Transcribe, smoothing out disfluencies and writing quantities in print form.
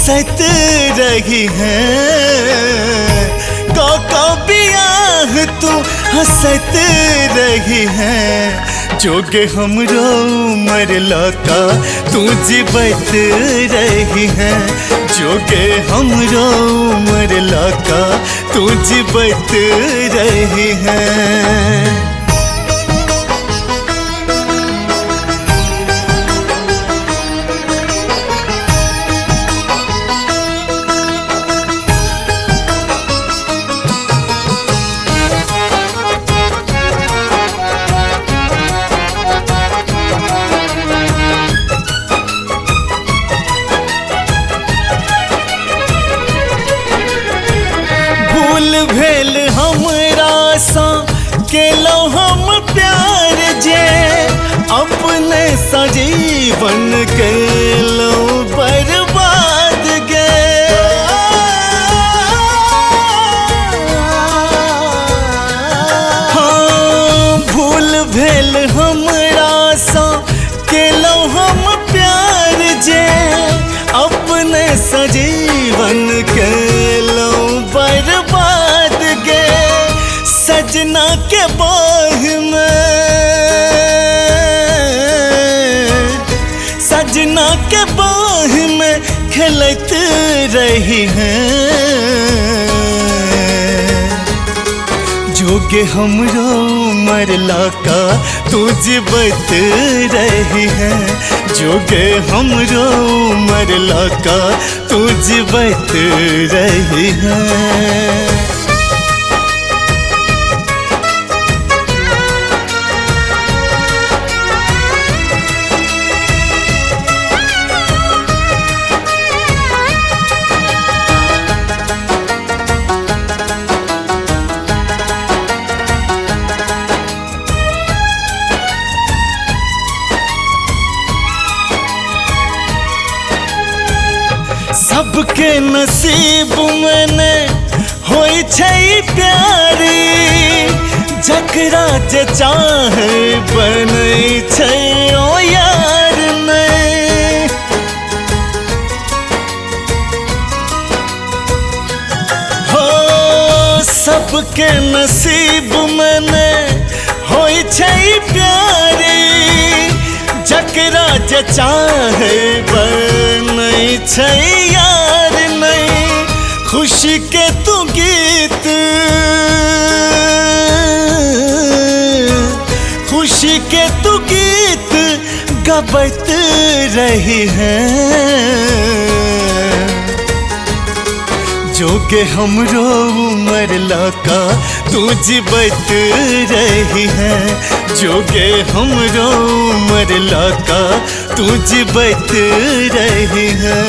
हंसत रही है, कौ बियाह तू हंसत रही है। जोगे हमरो मरला का तू जीवत रही है, जोगे हमरो मरला का तू जीवत रही है। भूल भेल हमरा सा केलो हम प्यार जे, अपने सजीवन केलो बर्बाद गे। हाँ, भूल भेल हमरा सा केलो हम प्यार जे, अपने सजीवन केलो बर्बाद गे। सजना के बाह में, सजना के बाह में खेलत रही है। जोगे हमरो मरला का तू जीवत रही है, जोगे हमरो मरला का तू जीवत रही है। सबके नसीब में ने होई छै प्यारी, जकरा जे चाहे बनै छै ओ यार ने। हो सबके नसीब में ने होई छै प्यारी, जकरा जे चाहे बनै छै यार नहीं। खुशी के तू गीत, खुशी के तू गीत गबत रही है। जोगे हमरो मरला का तू जीवत रही है, जोगे हमरो मरला का तू जीवत रही है।